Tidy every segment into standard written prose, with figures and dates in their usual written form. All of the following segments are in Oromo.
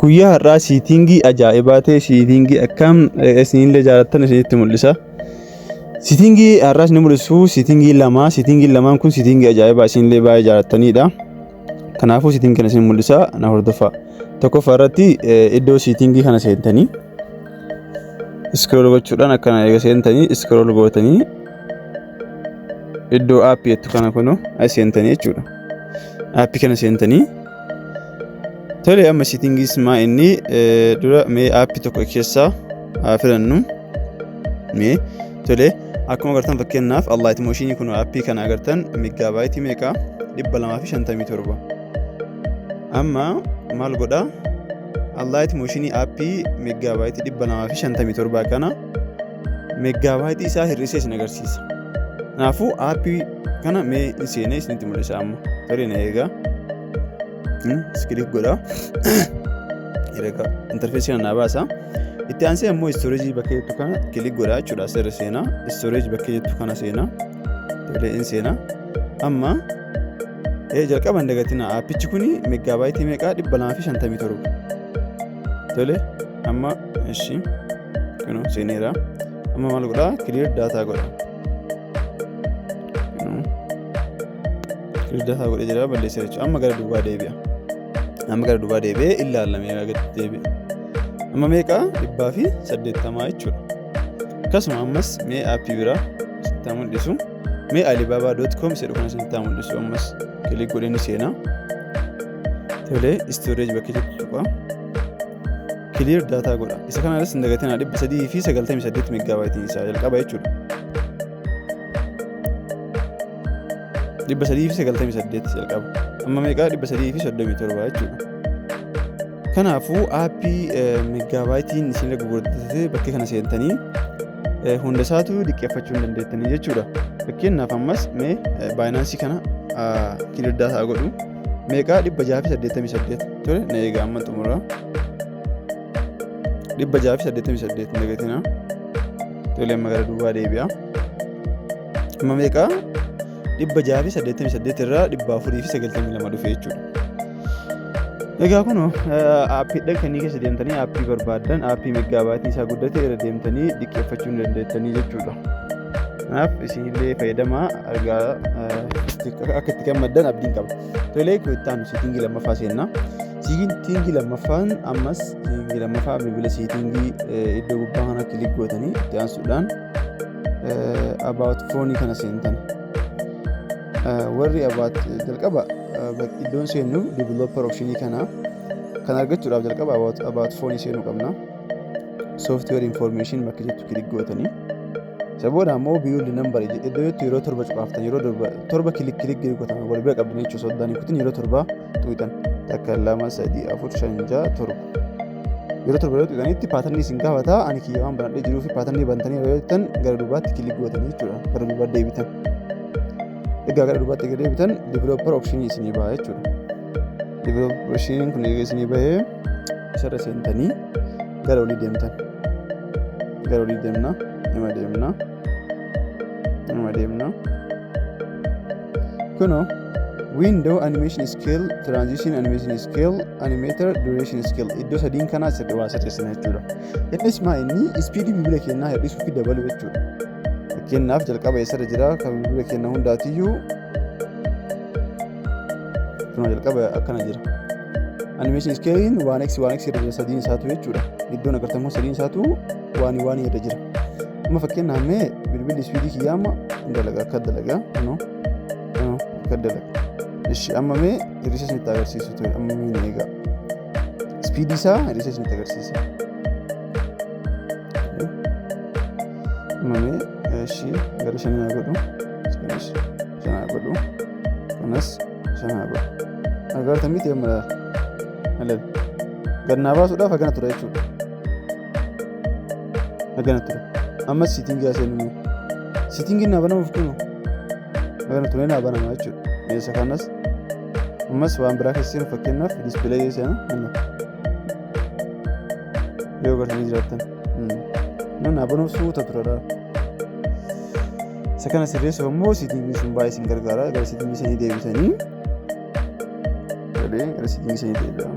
Guyyaa har'aa setting ajaa'ibaa ta'e, setting akkam isinillee jaalattan isinitti mul'isa. Setting har'aa isin mul'isu setting lama. Setting lamaan kun setting ajaa'ibaa isinillee baay'ee jaalattanidha. Kanaafuu setting kana isin mul'isa, na hordofaa. Tokkoffaa irratti iddoo setting kana seentanii scroll gochuudhaan, akkana eega seentanii scroll gootanii, iddoo app jettu kana kunoo as seentanii jechuudha. App kana seentanii, tole, amma settingis maa inni dura mee app tokko keessaa haa filannu. Mee tole, akkuma agartan, fakkeenyaaf Alight Motion kun, app kana agartan, megabyte meeqa? 257. Amma maal godhaa? Alight Motion app megabyte 257 kana megabyte isaa hir'isee isin agarsiisa. Kanaafuu app kana mee hin seenee isinitti mul'isa amma. Tole, na eegaa. Click godhaa. Herrega interface kana naa baasa. Itti aansee ammoo storage bakka jettu kana click godhaa jechuudha. Asirra seenaa. Storage bakka jettu kana seenaa. Tole, in seenaa. Amma jalqaba hin dagatina, appichi kuni megabyte meeqaa? 257. Tole, amma ishi kunoo seeneera. Amma maal godhaa? Clear data godha. Clear data godhee jira, balleesseera jechuudha. Amma gara duubaa deebi'a. Amma gara duubaa deebi'ee ilaallamee gadi deebi'a. Amma meeqa? 180 jechuudha. Akkasuma ammas mee app biraa sitti haa mul'isu. Mee alibaba.com jedhu kana sitti haa mul'isu. Ammas click godhee ni seenaa. Tole, storage bakka jettu tuqa. Clear data godha. Isa kanaas hin dagatinaa, 398 megabyteiin isaa jalqaba jechuudha. 398 jalqaba. Amma meeqaa? 337 jechuudha. Kanaafuu app megabyteiin isin gurgurdate bakkee kana seentanii hunda isaatu liqeeffachuu hin dandeettanii jechuudha. Fakkeenyaaf ammas mee Binance kana clear data godhu. Meeqaa? 688. Tole, na eegaa, amma xumuraa. 688 hin dagatinaa. Tole, amma gara duubaa deebi'a. Amma meeqaa? 688 irraa 492 dhufe jechuudha. Egaa kun appiidhaan kanneen keessa deemtanii app barbaaddan, app megabyte isaa guddate irra deemtanii liqeeffachuu ni dandeettanii jechuudha. Kanaaf isinillee fayyadamaa, argaa akka itti gammaddan abdiin qaba. Tolee, itti setting lammaffaa seenna. Setting lammaffaan ammas setting lammaffaa bilbila setting iddoo gubbaa kana click gootanii, itti aansuudhaan about phone kana seentan. Warri about jalqaba iddoon seennu developer option kana kan argachuudhaaf jalqaba about phone seenuu qabna. Software information bakka jettu click gootanii. Isa booda ammoo build number iddoo jettu yeroo torba cuqaaftan, yeroo torba click click gootan, wal bira qabdan jechuudha. Soddaan kutin yeroo torba tuqxan, takka, lama, sadii, afur, shan, ja'a, torba. Yeroo torba yeroo tuqxanitti pattern isin gaafata. Ani kiyya waan banadhee jiruu fi pattern bantanii yeroo jettan gara duubaatti click gootanii jechuudha. Gara duubaatti deebitan. Egaa gara duubaatti egaa deebitan, developer option isinii baha jechuudha. Developer option kun egaa isinii bahee isarra seentanii gara olii deemtan. Gara olii deemna, nima deemna, nima deemna. Kunoo window animation scale, transition animation scale, animator duration scale, iddoo sadiin kanaa sirrii waa sirreessina jechuudha. Innis maa inni speed bilbila keenyaa hir'isuu fi dabaluu jechuudha. Fakkeenyaaf jalqaba eessarra jira kan bilbila keenya hundaatiyyuu? Kunoo jalqaba akkana jira. Animation scaleiin 1x 1x irra jira sadiin isaatu jechuudha. Iddoon agartamu sadiin isaatu waan waan irra jira. Amma fakkeenyaaf mee bilbilli speed kiyyaa amma dalaga, akka dalagaa, kunoo kunoo akka dalaga. Ishi, amma mee hir'isee isinitti agarsiisu ture. Amma mee ni eegaa. Speed isaa hir'isee isinitti agarsiisa. Amma mee ishi gara shanii haa godhu. Kanas shan haa godhu. Kanas shan haa godhu. Agartan miti? Amma alal gannaa baasuudhaaf hagana ture jechuudha. Hagana ture. Ammas setting haa seenu. Settingiin naa banamuuf kunoo hagana ture naa banama jechuudha. Isa kanas ammas waan biraa keessa seenu, fakkeenyaaf display seena yoo agartanii jiraattan. Naa banuuf suuta turedha. Isa kana sirreessuuf ammoo setting sun baay'ee isin gargaara. Gara setting sanii deebisanii, gara setting sanii deebi'a.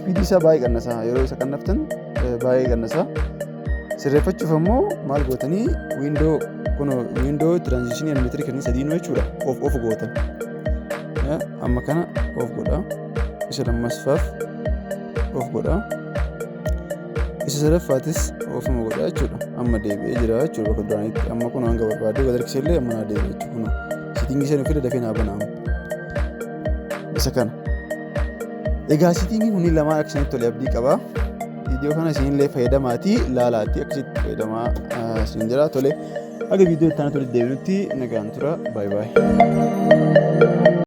Speedii isaa baay'ee qannasa. Yeroo isa qannaftan baay'ee qannasa. Sirreeffachuuf ammoo maal gootanii? Window kun window transitionii animaterii kanneen sadiinuu jechuudha off off gootan. Amma kana off godha. Isa lammaffaaf off godha. Isa sadaffaatis offuma godha jechuudha. Amma deebi'ee jira jechuudha bakka duraanitti. Amma kun hanga barbaade gad harkisee illee amma naa deebi'e jechuudha. Kun settingii sana fide dafee naa banaamu. Isa kana. Egaa settingii kunniin lamaan akka isinitti tole abdii qaba. Viidiyoo kana isinillee fayyadamaatii laalaatti akkasitti fayyadamaa isin jira. Tole, haga viidiyoo itti aanutti walitti deebinutti nagaan tura. Baay'ee baay'ee.